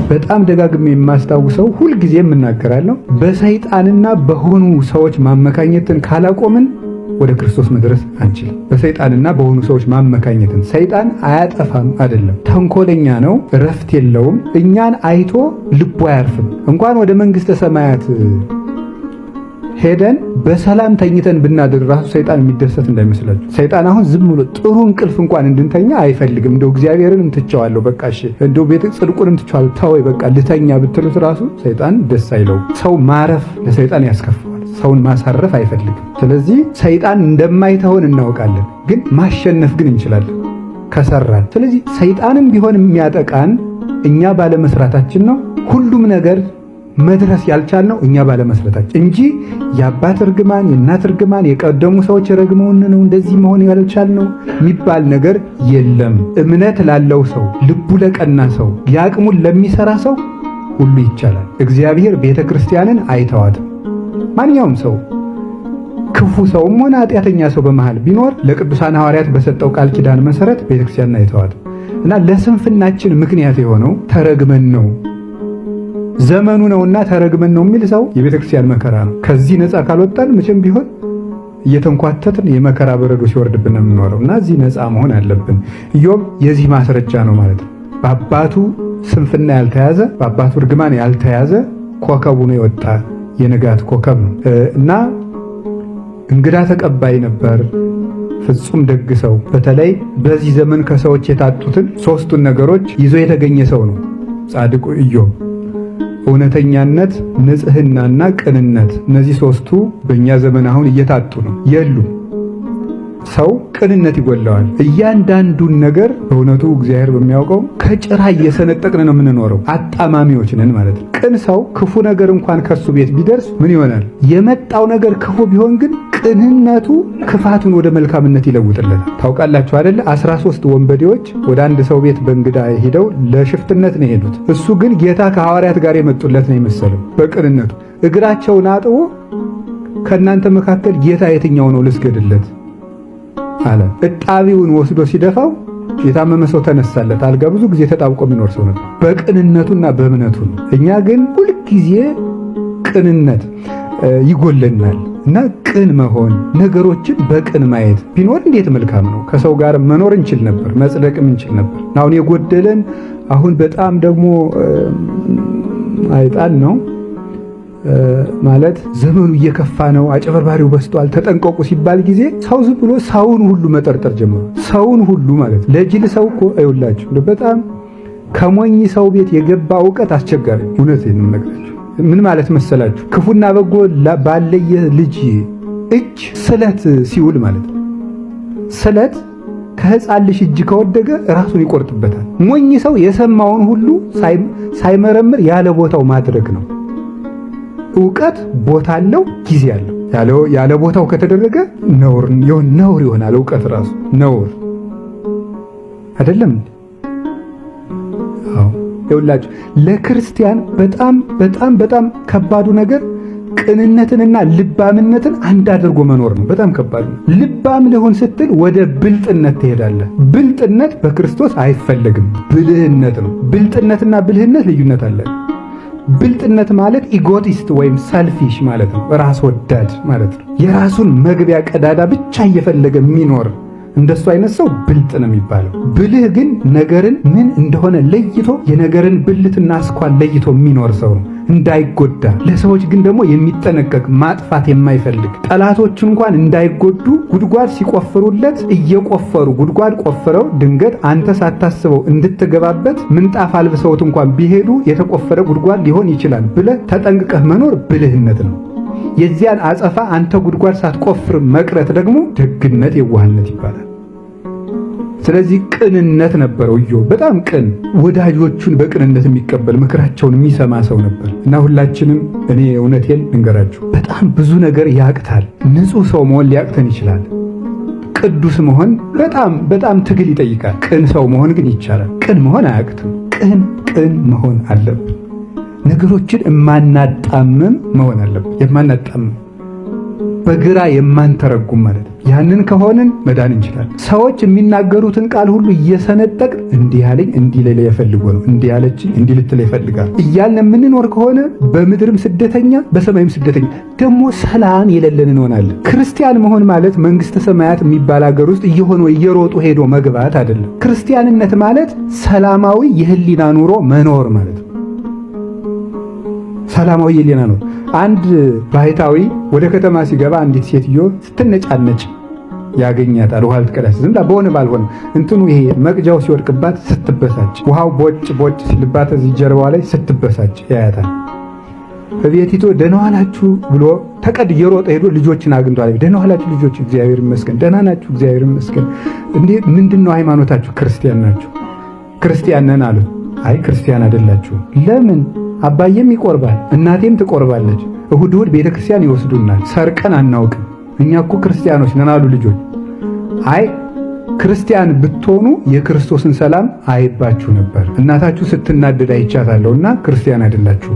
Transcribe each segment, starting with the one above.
በጣም ደጋግሜ የማስታውሰው ሁልጊዜ የምናገራለሁ፣ በሰይጣንና በሆኑ ሰዎች ማመካኘትን ካላቆምን ወደ ክርስቶስ መድረስ አንችልም። በሰይጣንና በሆኑ ሰዎች ማመካኘትን፣ ሰይጣን አያጠፋም አይደለም፣ ተንኮለኛ ነው፣ እረፍት የለውም። እኛን አይቶ ልቡ አያርፍም። እንኳን ወደ መንግሥተ ሰማያት ሄደን በሰላም ተኝተን ብናድር ራሱ ሰይጣን የሚደሰት እንዳይመስላችሁ። ሰይጣን አሁን ዝም ብሎ ጥሩ እንቅልፍ እንኳን እንድንተኛ አይፈልግም። እንደው እግዚአብሔርንም ትቼዋለሁ በቃ እሺ፣ እንደው ቤተ ጽድቁንም ትቼዋለሁ ተወይ በቃ ልተኛ ብትሉት ራሱ ሰይጣን ደስ አይለውም። ሰው ማረፍ ለሰይጣን ያስከፋዋል። ሰውን ማሳረፍ አይፈልግም። ስለዚህ ሰይጣን እንደማይተውን እናውቃለን፣ ግን ማሸነፍ ግን እንችላለን ከሰራን። ስለዚህ ሰይጣንም ቢሆን የሚያጠቃን እኛ ባለመስራታችን ነው። ሁሉም ነገር መድረስ ያልቻልነው እኛ ባለመስራታችን እንጂ የአባት እርግማን፣ የእናት እርግማን፣ የቀደሙ ሰዎች ረግመውን ነው እንደዚህ መሆን ያልቻልነው የሚባል ነገር የለም። እምነት ላለው ሰው፣ ልቡ ለቀና ሰው፣ የአቅሙን ለሚሰራ ሰው ሁሉ ይቻላል። እግዚአብሔር ቤተ ክርስቲያንን አይተዋትም። ማንኛውም ሰው ክፉ ሰውም ሆነ ኃጢአተኛ ሰው በመሃል ቢኖር ለቅዱሳን ሐዋርያት በሰጠው ቃል ኪዳን መሰረት ቤተክርስቲያንን አይተዋትም እና ለስንፍናችን ምክንያት የሆነው ተረግመን ነው፣ ዘመኑ ነውና ተረግመን ነው የሚል ሰው የቤተ ክርስቲያን መከራ ነው። ከዚህ ነፃ ካልወጣን መቼም ቢሆን እየተንኳተትን የመከራ በረዶ ሲወርድብን ነው የምንኖረው እና እዚህ ነፃ መሆን አለብን። ኢዮብ የዚህ ማስረጃ ነው ማለት ነው። በአባቱ ስንፍና ያልተያዘ፣ በአባቱ እርግማን ያልተያዘ ኮከቡ ነው የወጣ፣ የንጋት ኮከብ ነው እና እንግዳ ተቀባይ ነበር። ፍጹም ደግ ሰው፣ በተለይ በዚህ ዘመን ከሰዎች የታጡትን ሶስቱን ነገሮች ይዞ የተገኘ ሰው ነው ጻድቁ ኢዮብ። እውነተኛነት፣ ንጽህናና ቅንነት። እነዚህ ሶስቱ በእኛ ዘመን አሁን እየታጡ ነው፣ የሉም። ሰው ቅንነት ይጎለዋል። እያንዳንዱን ነገር በእውነቱ እግዚአብሔር በሚያውቀው ከጭራ እየሰነጠቅን ነው የምንኖረው። አጣማሚዎች ነን ማለት ነው። ቅን ሰው ክፉ ነገር እንኳን ከሱ ቤት ቢደርስ ምን ይሆናል? የመጣው ነገር ክፉ ቢሆን ግን ቅንነቱ ክፋቱን ወደ መልካምነት ይለውጥለታል። ታውቃላችሁ አይደለ? 13 ወንበዴዎች ወደ አንድ ሰው ቤት በእንግዳ ሄደው ለሽፍትነት ነው የሄዱት። እሱ ግን ጌታ ከሐዋርያት ጋር የመጡለት ነው የመሰለው። በቅንነቱ እግራቸውን አጥቦ ከእናንተ መካከል ጌታ የትኛው ነው ልስገድለት አለ። እጣቢውን ወስዶ ሲደፋው የታመመ ሰው ተነሳለት። አልጋ ብዙ ጊዜ ተጣብቆ የሚኖር ሰው ነበር። በቅንነቱና በእምነቱ ነው። እኛ ግን ሁልጊዜ ቅንነት ይጎለናል እና ቅን መሆን፣ ነገሮችን በቅን ማየት ቢኖር እንዴት መልካም ነው። ከሰው ጋር መኖር እንችል ነበር፣ መጽደቅም እንችል ነበር። አሁን የጎደለን አሁን በጣም ደግሞ አይጣል ነው ማለት ዘመኑ እየከፋ ነው፣ አጭበርባሪው በዝቷል፣ ተጠንቀቁ ሲባል ጊዜ ሰው ዝም ብሎ ሰውን ሁሉ መጠርጠር ጀምሮ፣ ሰውን ሁሉ ማለት ለጅል ሰው እኮ አይውላችሁ፣ በጣም ከሞኝ ሰው ቤት የገባ እውቀት አስቸጋሪ። እውነት ነው የምነግራችሁ። ምን ማለት መሰላችሁ? ክፉና በጎ ባለየ ልጅ እጅ ስለት ሲውል ማለት ነው። ስለት ከህፃን ልጅ እጅ ከወደገ ራሱን ይቆርጥበታል። ሞኝ ሰው የሰማውን ሁሉ ሳይመረምር ያለ ቦታው ማድረግ ነው። እውቀት ቦታ አለው፣ ጊዜ አለው። ያለ ቦታው ከተደረገ ነውር ነውር ይሆናል። እውቀት ራሱ ነውር አይደለም። አዎ ይኸውላችሁ፣ ለክርስቲያን በጣም በጣም በጣም ከባዱ ነገር ቅንነትንና ልባምነትን አንድ አድርጎ መኖር ነው። በጣም ከባድ ነው። ልባም ልሁን ስትል ወደ ብልጥነት ትሄዳለህ። ብልጥነት በክርስቶስ አይፈለግም፣ ብልህነት ነው። ብልጥነትና ብልህነት ልዩነት አለ። ብልጥነት ማለት egoist ወይም selfish ማለት ነው። ራስ ወዳድ ማለት ነው። የራሱን መግቢያ ቀዳዳ ብቻ እየፈለገ የሚኖር እንደሱ አይነት ሰው ብልጥ ነው የሚባለው። ብልህ ግን ነገርን ምን እንደሆነ ለይቶ፣ የነገርን ብልትና አስኳል ለይቶ የሚኖር ሰው ነው። እንዳይጎዳ ለሰዎች ግን ደግሞ የሚጠነቀቅ፣ ማጥፋት የማይፈልግ፣ ጠላቶቹ እንኳን እንዳይጎዱ ጉድጓድ ሲቆፍሩለት እየቆፈሩ ጉድጓድ ቆፍረው ድንገት አንተ ሳታስበው እንድትገባበት ምንጣፍ አልብሰውት እንኳን ቢሄዱ የተቆፈረ ጉድጓድ ሊሆን ይችላል ብለህ ተጠንቅቀህ መኖር ብልህነት ነው። የዚያን አጸፋ አንተ ጉድጓድ ሳትቆፍር መቅረት ደግሞ ደግነት፣ የዋህነት ይባላል። ስለዚህ ቅንነት ነበረው ኢዮብ። በጣም ቅን፣ ወዳጆቹን በቅንነት የሚቀበል፣ ምክራቸውን የሚሰማ ሰው ነበር። እና ሁላችንም እኔ እውነቴን ልንገራችሁ፣ በጣም ብዙ ነገር ያቅታል። ንጹሕ ሰው መሆን ሊያቅተን ይችላል። ቅዱስ መሆን በጣም በጣም ትግል ይጠይቃል። ቅን ሰው መሆን ግን ይቻላል። ቅን መሆን አያቅትም። ቅን ቅን መሆን አለብን። ነገሮችን የማናጣምም መሆን አለብን። የማናጣምም በግራ የማንተረጉም ማለት ነው። ያንን ከሆንን መዳን እንችላለን። ሰዎች የሚናገሩትን ቃል ሁሉ እየሰነጠቅ እንዲህ ያለኝ እንዲህ ሊለኝ ፈልጎ ነው፣ እንዲህ ያለችኝ እንዲህ ልትል ይፈልጋል እያልን የምንኖር ከሆነ በምድርም ስደተኛ በሰማይም ስደተኛ ደግሞ ሰላም የሌለን እንሆናለን። ክርስቲያን መሆን ማለት መንግስተ ሰማያት የሚባል ሀገር ውስጥ እየሆነ እየሮጡ ሄዶ መግባት አይደለም። ክርስቲያንነት ማለት ሰላማዊ የህሊና ኑሮ መኖር ማለት ነው። ሰላማዊ የህሊና ኑሮ። አንድ ባህታዊ ወደ ከተማ ሲገባ አንዲት ሴትዮ ስትነጫነጭ ያገኛታል። ውሃ ልትቀዳ ዝም ብላ በሆነ ባልሆነ እንትኑ ይሄ መቅጃው ሲወድቅባት ስትበሳጭ፣ ውሃው ቦጭ ቦጭ ሲልባት እዚህ ጀርባዋ ላይ ስትበሳጭ ያያታል። እቤቲቶ ደህና ዋላችሁ ብሎ ተቀድ እየሮጠ ሄዶ ልጆችን አግኝቷል። ደህና ዋላችሁ ልጆች፣ እግዚአብሔር ይመስገን። ደህና ናችሁ፣ እግዚአብሔር ይመስገን። እንዴ ምንድን ነው ሃይማኖታችሁ? ክርስቲያን ናችሁ። ክርስቲያን ነን አሉት። አይ ክርስቲያን አይደላችሁ። ለምን? አባዬም ይቆርባል፣ እናቴም ትቆርባለች። እሁድ እሁድ ቤተክርስቲያን ይወስዱናል፣ ሰርቀን አናውቅም። እኛ እኮ ክርስቲያኖች ነን አሉ ልጆች። አይ ክርስቲያን ብትሆኑ የክርስቶስን ሰላም አይባችሁ ነበር። እናታችሁ ስትናደድ አይቻታለሁና ክርስቲያን አይደላችሁ።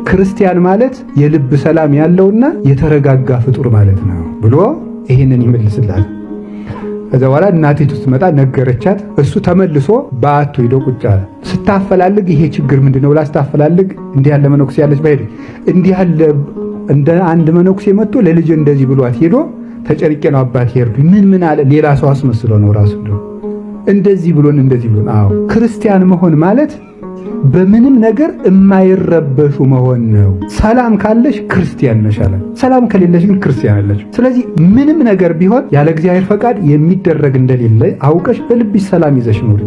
ክርስቲያን ማለት የልብ ሰላም ያለውና የተረጋጋ ፍጡር ማለት ነው ብሎ ይህንን ይመልስላል። ከዛ በኋላ እናቲቱ ስትመጣ ነገረቻት። እሱ ተመልሶ በአቱ ሂዶ ቁጭ አለ። ስታፈላልግ ይሄ ችግር ምንድነው ብላ ስታፈላልግ እንዲህ ያለ መነኩሴ ያለች ባይሄድ እንዲህ ያለ እንደ አንድ መነኩሴ መጥቶ ለልጅ እንደዚህ ብሏት ሄዶ ተጨንቄ ነው አባት ሄዱ ምን ምን አለ። ሌላ ሰው አስመስሎ ነው ራሱ እንደዚህ ብሎን እንደዚህ ብሎን። አዎ ክርስቲያን መሆን ማለት በምንም ነገር የማይረበሹ መሆን ነው። ሰላም ካለሽ ክርስቲያን ነሽ አለ። ሰላም ከሌለሽ ግን ክርስቲያን አለሽ። ስለዚህ ምንም ነገር ቢሆን ያለ እግዚአብሔር ፈቃድ የሚደረግ እንደሌለ አውቀሽ በልብሽ ሰላም ይዘሽ ኑሪ።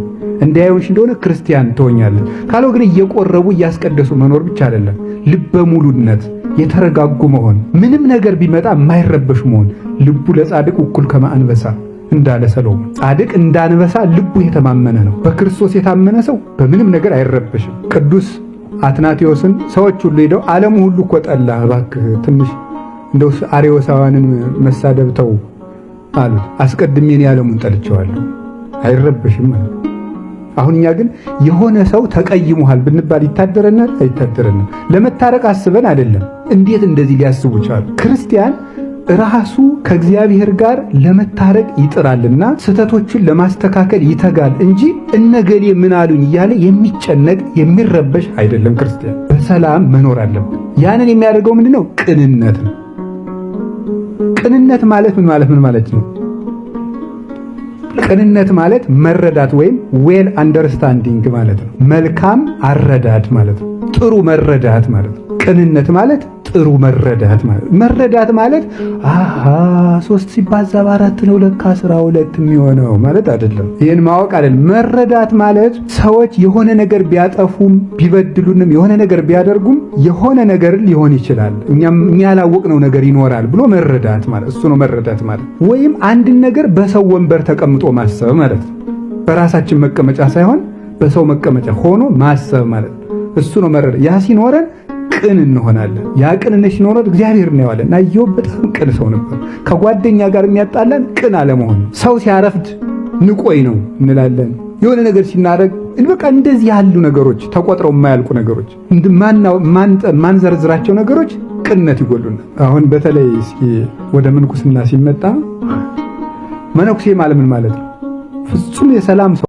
እንዲያዩሽ እንደሆነ ክርስቲያን ትሆኛለሽ። ካለው ግን እየቆረቡ እያስቀደሱ መኖር ብቻ አይደለም፣ ልበ ሙሉነት፣ የተረጋጉ መሆን፣ ምንም ነገር ቢመጣ የማይረበሹ መሆን። ልቡ ለጻድቅ እኩል ከመ አንበሳ እንዳለ ሰሎሞን ጻድቅ እንዳንበሳ ልቡ የተማመነ ነው። በክርስቶስ የታመነ ሰው በምንም ነገር አይረበሽም። ቅዱስ አትናቴዎስን ሰዎች ሁሉ ሄደው ዓለሙ ሁሉ እኮ ጠላ፣ እባክህ ትንሽ እንደው አርዮሳውያንን መሳደብ ተው አሉት። አስቀድሜ እኔ ዓለሙን ጠልቼዋለሁ፣ አይረበሽም ማለት። አሁን እኛ ግን የሆነ ሰው ተቀይሞሃል ብንባል ይታደረናል? አይታደረንም። ለመታረቅ አስበን አይደለም። እንዴት እንደዚህ ሊያስቡ ቻሉ? ክርስቲያን ራሱ ከእግዚአብሔር ጋር ለመታረቅ ይጥራልና ስህተቶችን ለማስተካከል ይተጋል እንጂ እነገሌ ምን አሉኝ እያለ የሚጨነቅ የሚረበሽ አይደለም። ክርስቲያን በሰላም መኖር አለብን። ያንን የሚያደርገው ምንድነው? ቅንነት ነው። ቅንነት ማለት ምን ማለት ምን ማለት ነው? ቅንነት ማለት መረዳት ወይም well understanding ማለት ነው። መልካም አረዳድ ማለት ነው። ጥሩ መረዳት ማለት ነው። ቅንነት ማለት ጥሩ መረዳት ማለት መረዳት ማለት አሃ 3 ሲባዛ በ4 ነው ለካ 12 የሚሆነው ማለት አይደለም። ይህን ማወቅ አይደለም። መረዳት ማለት ሰዎች የሆነ ነገር ቢያጠፉም ቢበድሉንም የሆነ ነገር ቢያደርጉም የሆነ ነገር ሊሆን ይችላል፣ እኛም እኛ ያላወቅነው ነገር ይኖራል ብሎ መረዳት ማለት እሱ ነው መረዳት ማለት። ወይም አንድን ነገር በሰው ወንበር ተቀምጦ ማሰብ ማለት ነው። በራሳችን መቀመጫ ሳይሆን በሰው መቀመጫ ሆኖ ማሰብ ማለት ነው። እሱ ነው መረዳት። ያ ሲኖረን ቅን እንሆናለን። ያ ቅንነት ሲኖረን እግዚአብሔር እናየዋለን። እና ኢዮብ በጣም ቅን ሰው ነበር። ከጓደኛ ጋር የሚያጣላን ቅን አለመሆን። ሰው ሲያረፍድ ንቆይ ነው እንላለን። የሆነ ነገር ሲናደርግ በቃ እንደዚህ ያሉ ነገሮች ተቆጥረው የማያልቁ ነገሮች ማንዘርዝራቸው ነገሮች ቅንነት ይጎሉናል። አሁን በተለይ እስኪ ወደ ምንኩስና ሲመጣ መነኩሴ ማለት ምን ማለት ነው? ፍጹም የሰላም ሰው